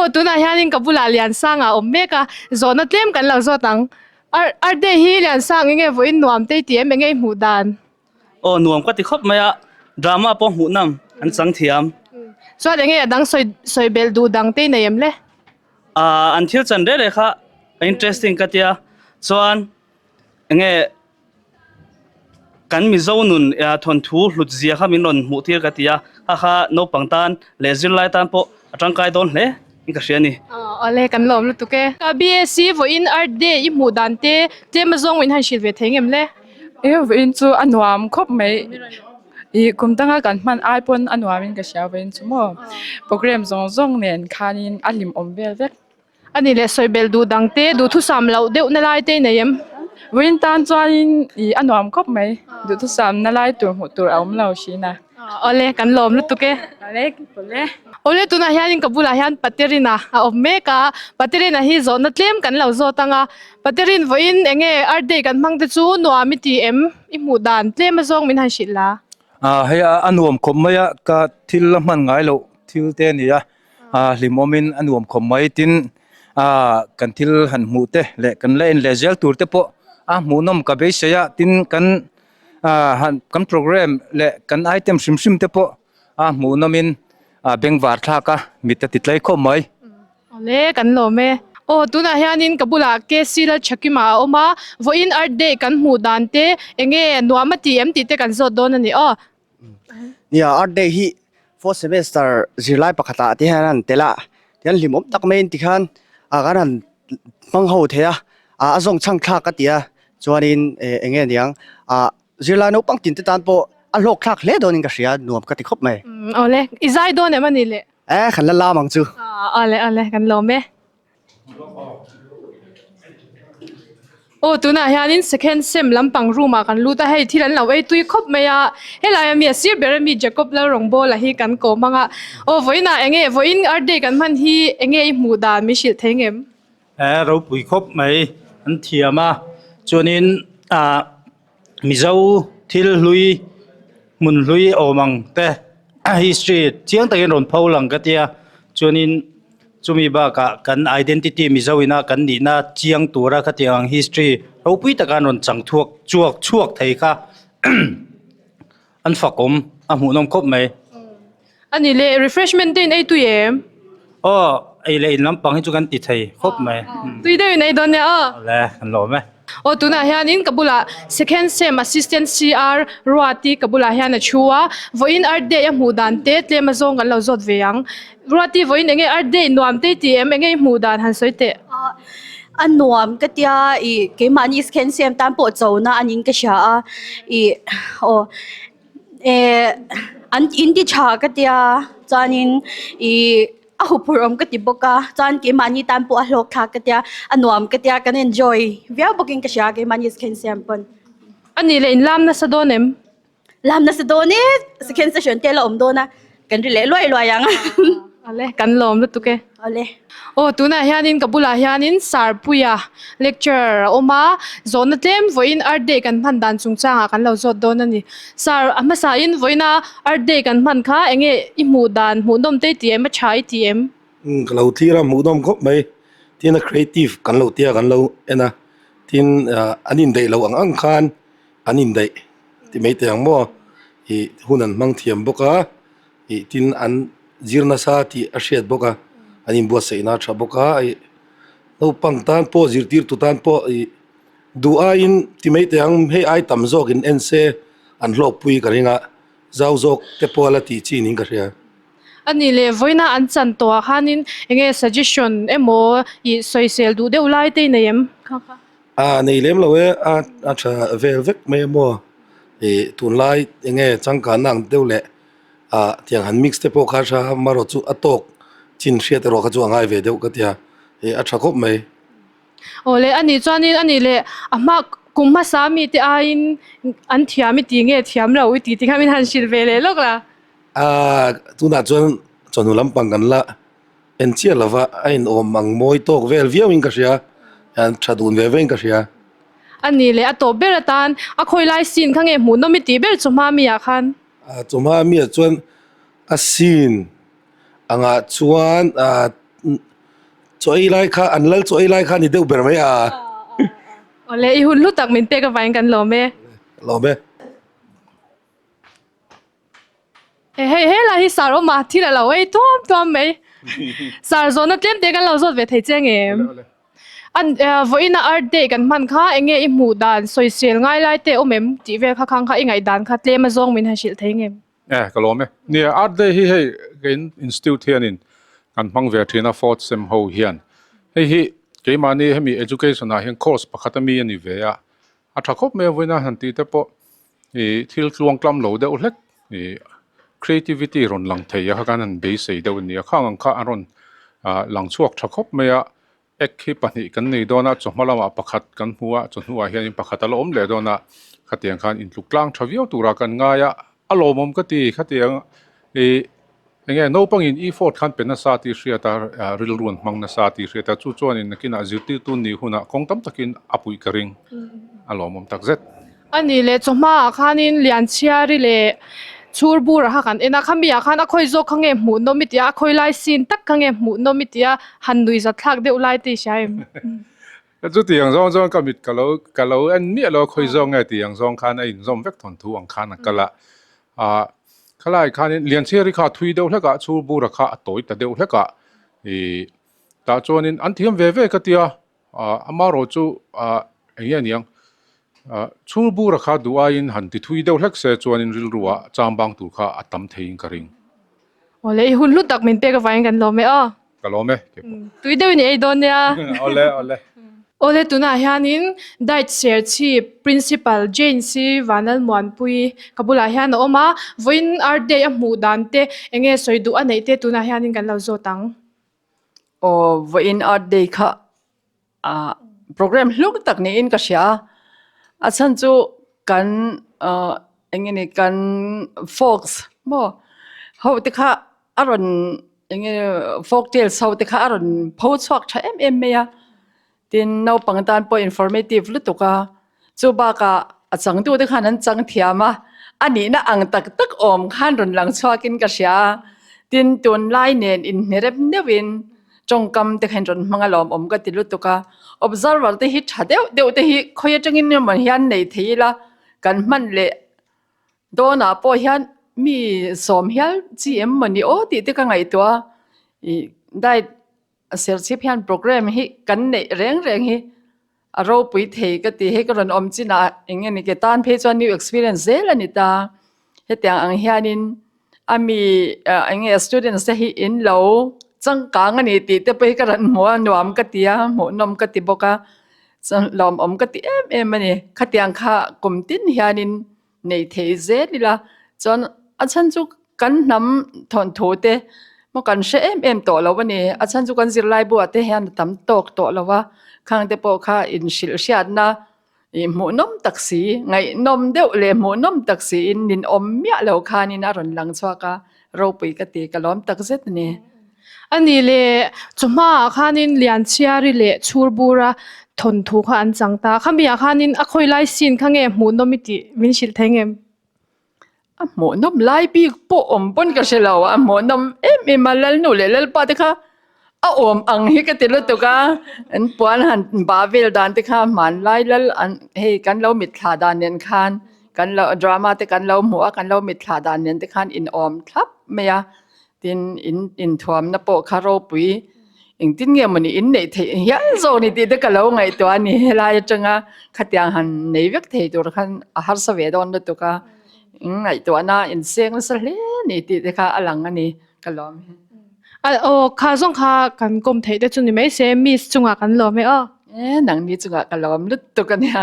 Aw tunah hianin ka bulah Liansanga a awm mek a, zawhna tlem kan lo zawt ang. Ar Earth Day hi Liansang enge vawiin nuam te i ti em enge i hmuh dan? Aw nuam ka ti khawp mai a, drama pawh hmuh nam an chang thiam. Chuan enge a dang sawi sawi belh duh dang te i nei em le? Ahh an thil chan reh reh kha a interesting ka tia, chuan enge Kan Mizo nun thawnthu hlut zia kha min rawn hmuh tir ka ti a, kha kha naupang tan leh zirlai tan pawh a tangkai dawn hle in ka hria a ni. Awle kan lawm lutuk e. Ka BSc vawiin Earth Day i hmuh dan te tlem azawng in han hrilh ve thei ngem le? E vawiin chu a nuam khawp mai. I kum danga kan hman ai pawn a nuam in ka hria vawiin chu maw. Programme zawng zawng nen khanin a hlimawm vel vek. A ni leh sawi belh duh dang te, duhthusam loh deuh na lai te i nei em? Vawiin tan chuanin ih a nuam khawp mai, duhthusam na lai tur hmuh tur a awm lo hrin a. Awle, kan lawm lutuk e. Awle, awle. Awle, tunah hianin ka bulah hian Paterina a awm mek a, Paterina hi zawhna tlem kan lo zawt ang a, Paterin vawiin eng nge Earth Day kan hmang te chu nuam i ti em? I hmuh dan tlem azawng min han hrilh la. Hei a nuam khawp mai a, ka thil la hman ngai loh thil te a ni a. a hlimawmin a nuam khawp mai tin ah kan thil han hmuh te leh kan la en leh zel tur te pawh a hmuhnawm ka beisei a tin kan ah han kan program leh kan item hrim hrim te pawh a hmuhnawmin a bengvar thlak a mit a ti tlai khawp mai. Awle kan lawm e. Aw tunah hianin ka bulah KC Lalthakima a awm a, vawiin Earth Day kan hmuh dan te enge nuam a ti em tih te kan zawt dawn a ni aw. Nia Earth Day hi fourth semester zirlai pakhatah te hian an tel a tihian hlimawm tak maiin tikhan ah kan han hmang ho thei a ah a zawng chhang thlak a ti a chuanin eh eng nge niang ah zirlai naupang tin te tan pawh a hlawk thlak hle dawnin ka hria nuam ka ti khawp mai. Awle i zai dawn em a ni le? Eh kan la lam ang chu. Awle awle kan lawm e. Aw tunah hianin second sem lampang room ah kan lut a hei thil an lo ei tui khawp mai a helai ami a sir ber ami Jacob Lalrawngbawla hi kan kawm ang a aw vawiinah eng nge vawiin earth day kan hman hi eng nge i hmuh dan min hrilh thei ngem? Eh ropui khawp mai an thiam a chuanin ah Mizo thil hlui hmun hlui awm ang te history chiang takin rawn pho lang ka tia chuanin chumi bakah kan identity Mizo ina kan nihna chiang tura khatiang ang history ropui taka an rawn chang thuak chuak chhuak thei kha an fakawm a hmuhnawm khawp mai. A ni le, refreshment te in ei tui em? Aw, ei leh in lampang hi chu kan ti thei khawp mai. Tui deuh in ei dawn nia aw. Le, kan lawm e. Aw, tunah hianin ka bulah second sem assistant CR Ruati ka bulah hian a thu a, vawiin Earth Day a hmuh dan te tlem a zawng kan lo zawt ve ang. Ruati vawiin enge Earth Day nuam te i ti em? Enge i hmuh dan han sawi teh? A nuam ka tia i keimahni second sem tan pawh chona a niin ka hria a, i aw. Eh an in ti tha ka tia chuanin ih a huphurh awm ka ti bawk a chuan keimahni tan pawh a hlawk thlak ka tia a nuam ka tia kan enjoy viau bawkin ka hria keimahni second sem pawn. A nih leh in lam nasa dawn em? Lam nasa dawn e second session te la awm dawn a kan ri leh luai luai ang. Awle kan lawm lutuk e. Awle. Aw tunah hianin ka bulah hianin Sarpuia lecturer a awm a, zawhna tlem vawiin Earth Day kan hman dan chungchangah kan lo zawt dawn a ni. Sir, a hmasain vawiina Earth Day kan hman kha eng nge i hmuh dan, hmuhnawm te i ti em, a tha i ti em? Umm ka lo thlir a, hmuhnawm khawp mai. Tin a creative kan lo tia kan lo en a, tin an indaih loh ang ang khan an indaih ti mai teh ang maw? Ih hun an hmang thiam bawk a. Ih tin an zir nasa tih a hriat bawk a, an inbuatsaihna a tha bawk a, ih naupang tan pawh zirtirtu tan pawh ih duh aiin ti mai teh ang hei ai tam zawkin en se an hlawkpui ka ring a, zau zawk te pawh a la tih chin in ka hria. A nih leh vawiina an chan tawh ah khanin eng nge suggestion emaw ih sawisel duh deuh lai te i nei em kha kha? A nei lem lo e, a a tha vel vek mai a maw ih tunlai eng nge changkanna ang deuh leh ah tiang han mix te pawh kha a tha a amaherawh chu a tawk chin hriat erawh kha chu a ngai ve deuh ka tia ih a tha khawp mai. Aw le a nih chuanin a nih leh a hma kum hmasa mi te aiin an thiam i ti nge thiam lo i ti ti kha min han hrilh ve leh lawk la. Ah tunah chuan chawhnu lampang kan la en chiah lova a inawm ang mawi tawk vel viau in ka hria an tha dun ve ve in ka hria. A nih leh a tawp ber atan a khawi lai scene kha nge hmuhnawm i tih ber chu hma mi ah khan. A chawhma mi ah chuan a scene angah chuan ah. Chaw ei lai kha an lal chaw ei lai kha a ni deuh ber mai a. Awle i hun hlu tak min pek avangin kan lawm e. Lawm e. Hei hei helai hi sar awm a thil a lo ei tuam tuam mai. Sar zawhna tlem te kan lo zawt ve thei che ngem. An vawiin a Earth Day kan hman kha enge i hmuh dan sawisel ngai lai te awm em tih vel kha khang kha i ngaih dan kha tlem a zawng min han hrilh thei ngem. E ka lawm e. Nia Earth Day hi hei kein institute hianin kan hmang ve thin a fourth sem ho hian. Hei hi keimahni hemi education ah hian course pakhat ami a ni ve a. A tha khawp mai a vawiin a han tih te pawh ih thil tluang tlam lo deuh hlek ih creativity rawn lang thei a kha khan an beisei deuh a ni a khang ang kha an rawn ah lang chhuak tha khawp mai a ek hi pahnih kan nei dawn a chawhma lamah pakhat kan hmu a chawhnuah hianin pakhat a la awm leh dawn a khatiang khan intluk tlang tha viau turah kan ngai a a lawmawm ka ti khatiang ih. Enge naupangin e fort khan pe nasa tih hriat a, rilru an hmang nasa tih hriat a, chu chuanin nakinah zirtirtu nih hunah kawng tam takin a puih ka ring a lawmawm tak zet. A nih leh chawhmaah khanin Lianchhiari leh Chhurbura kha kan en a, khamiah khan a khawi zawk kha nge hmuh nawm i tia, a khawi lai sin tak kha nge hmuh nawm i tia, han nuih zat thlak deuh lai te i hria em? Chutiang zawng chuan ka mit ka lo ka lo en miah lo a, khawi zawk nge tih ang zawng khan a inzawm vek thawnthu ang khan a kal a, ah khalai khanin Lianchhiari kha a thui deuh hlek a, Chhurbura kha a tawi ta deuh hlek a, ih tah chuanin an thiam ve ve ka tia, ah amaherawh chu ah eng nge niang ah Chhurbura kha duh aiin han ti thui deuh hlek se chuanin rilruah chambang tur kha a tam theiin ka ring. Awle i hun hlu tak min pek avangin kan lawm e aw. Ka lawm e ke pawh. Tui deuhin i ei dawn nia. Awle awle. Awle tunah hianin Diet Serchhip Principal Jane C Vanlalmuanpui ka bulah hian a awm a, vawiin Earth Day a hmuh dan te enge sawi duh a neih te tunah hianin kan lo zawt ang. Aw vawiin Earth Day kha ah program hluk tak niin ka hria a, a chhan chu kan ah eng nge ni kan folks maw ho te kha a rawn eng nge folk tales ho te kha a rawn pho chhuak tha em em mai a tin naupang tan pawh informative lutuk a chu bakah a changtu te khan an chang thiam a a nihna ang tak tak awm khan rawn lang chhuakin ka hria a tin tunlai nen inhnerep neuhin tawngkam te khan rawn hmang alawm awm ka ti lutuk a observer te hi tha deuh deuh te hi khawi atangin emaw hian nei thei ila kan hman leh dawnah pawh hian mi sawm hial chi em mawni aw tih te ka ngaihtuah a ih diet A serchhip hian program hi kan neih reng reng hi a ropui thei ka ti. Hei ka rawn awm chinah eng nge ni ke tan phei chuan new experience zel a ni ta. Hetiang ang hianin a mi eng nge students te hi in lo changkang a ni tih te pawh hi ka rawn hmu a, nuam ka ti a, hmuhnawm ka ti bawk a, chuan lawmawm ka ti em em a ni. Khatiang kha kum tin hianin nei thei zel ila chuan a chhan chu kan hnam thawnthu te maw kan hre em em tawh lo a ni a chhan chu kan zirlai buah te hian a tam tawk tawh lo a khang te pawh kha inhrilh hriatna ih hmuhnawm tak si ngaihnawm deuh leh hmuhnawm tak siin ninawm miah lo khanin a rawn lang chhuak a ropui ka ti ka lawm tak zet a ni. A ni le, chawhmaah khanin Lianchhiari leh Chhurbura thawnthu kha an chang ta. Khamiah khanin a khawi lai scene kha nge hmuhnawm i tih min hrilh thei ngem? A hmuhnawm lai bik pawh awm pawn ka hre lo, a hmuhnawm em em a, Lalnu leh Lalpa te kha a awm ang hi ka ti lutuk a, an puan han bah vel dan te kha hmanlai lal an hei kan lo mitthla dan nen khan kan lo drama te kan lo hmuh a, kan lo mitthla dan nen te khan inawm thlap mai a. Tin, in inthuamna pawh kha ropui engtin nge mawni in neih theih hial zawk ni tih te ka lo ngaihtuah a ni. Helai atanga khatiang han nei vek thei tur khan a harsa ve dawn lutuk a, in ngaihtuahna in seng nasa hle ni tih te kha a lang a ni ka lawm hi. Aw kha zawng kha kan kawm theih te chu ni mai se miss chungah kan lawm e aw. E nangni chungah ka lawm lutuk a nia.